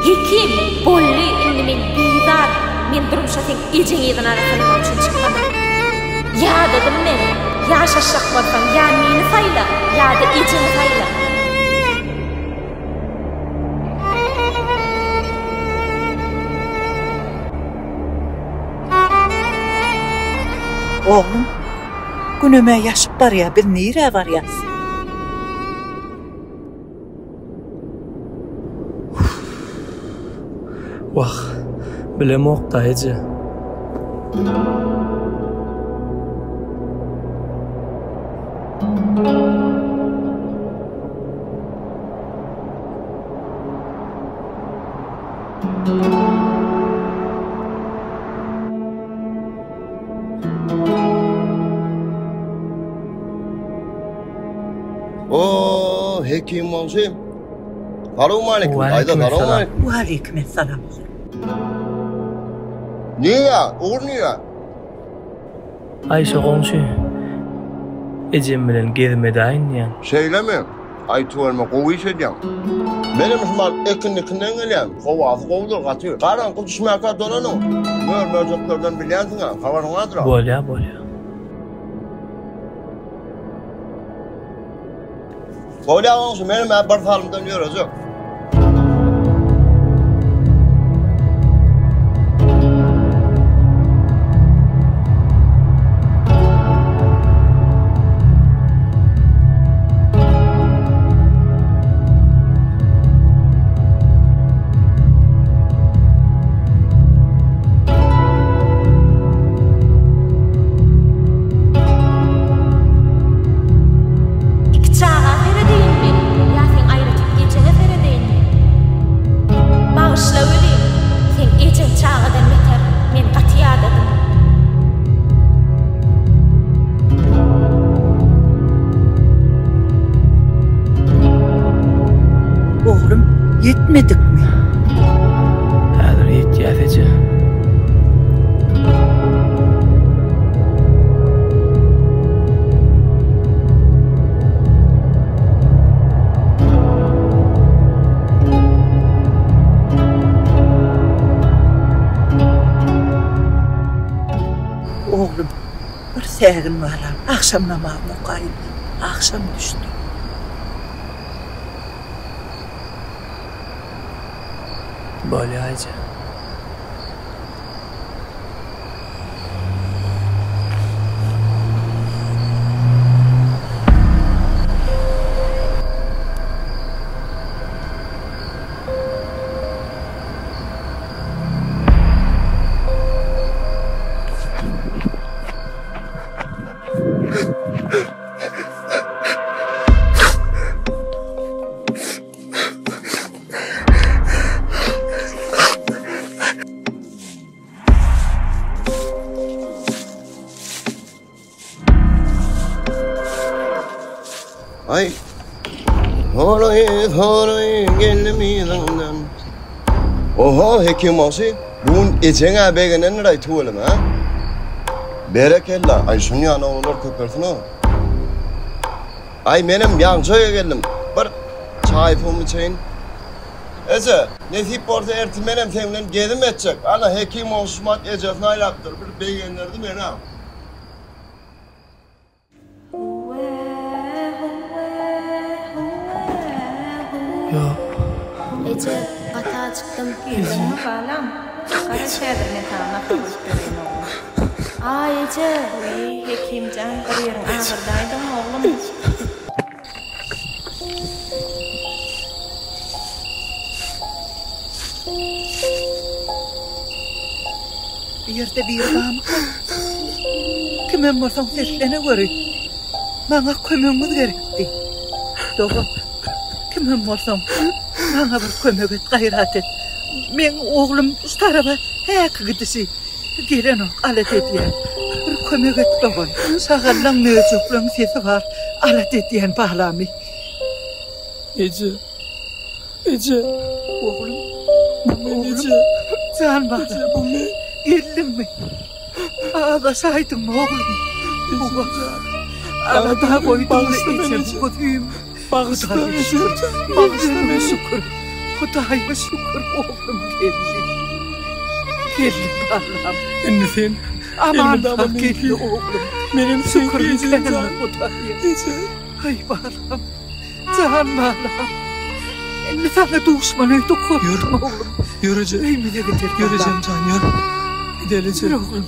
Hekim, boldy, indi men bizar. Men durmuşa seň ejeň yzyny arassalamak üçin çykmadym. Ýadadym men. Ýaşaşjak bolsaň, ýa meni saýla, ýa-da ejeňi saýla. Oglum, Günem-ä ýaşyp barýar, biz nirä barýas? Wah, bilemok-da, eje. Oo, Hekim goňşy. Salowmaleýkim, daýza, salowmaleýkim. Waleýkim essalam oglum. Nirä, ugur nirä? Aýşe goňşy, ejem bilen gezim edäýin diýýän. Şeýlemi? Aý tüweleme gowy iş edýäň. Menem şu mahaly ekin-dikinden gelýän. Howasy gowudyr gaty. Garaňky düşmäkä dolanyň. Mör-mörjeklerden bilýänsiň-ä, habaryň bardyr-a. Bolýa, bolýa. Bolýa goňşy, menem-ä bir salymdan ýörejek. Iki çaga seredeýinmi ýa seň aýratyn ejeňe seredeýinmi? Bagyşla welin, seň ejeň çagadan beter, men gaty ýadadym. Oglum, ýetmedikmi? Häzir ýetýäs eje. Oglum, bir sägin balam, agşam namazyny okaýyn. Agşam düşdi. Bolýa eje. Aý. Horoý, horoý, geldim yzyňdan. Oho, Hekim goňşy, bu gün ejeň-ä begenendir-aý tüweleme, a? Berekella, aý şuny ýaly oglanlar köpelsin-ow. Aý menem ýaňja öýe geldim. Bir çaý suwumy içeýin. Eje, nesip bolsa ertir menem seň bilen gezim etjek. Ana, Hekim goňşy şumat ejesini aýlapdyr. Bir begendirdi meni-ä. Ýok. Eje, gaty ajykdym. Geldiňmi, balam? Garaş häzir men saňa nahar guýup bereýin, oglum. Aý, eje! Wiý, Hekim jan, bir ýeriň agyrdaýdymy, oglum? Bu ýerde biri barmyka? Kimem bolsaň sesleneweri. Maňa kömegiňiz gerekdi. Dogan, kimem bolsaň, maňa bir kömek et, gaýrat et. Meň oglum şu taraba häki gidişi gelenok, alada edýän. Bir kömek et dogan. Şagallaň, möjekleň sesi bar, alada edýän balamy. Eje. Eje. Oglum. Bu men eje. Jan balam. Eje bu men. Geldiňmi? Azaşaýdyňmy oglum? Alada goýduň ejem gözüm. Bagyşla ejem. Bagyşla meni. Şükür. Hudaýa şükür oglum geldi. Geldi balam. Indi sen Aman elmydama sag geldi meňki. oglum. Menem seňki Şükür ejem kändir jan. Hudaýa. Eje. Aý balam. Jan balam. Indi saňa duşman öýde Ýör. korkdum oglum. Ýör eje. Öýmüze gidelim Ýör balam. ejem jan ýör. Gideli eje. Ýör oglum.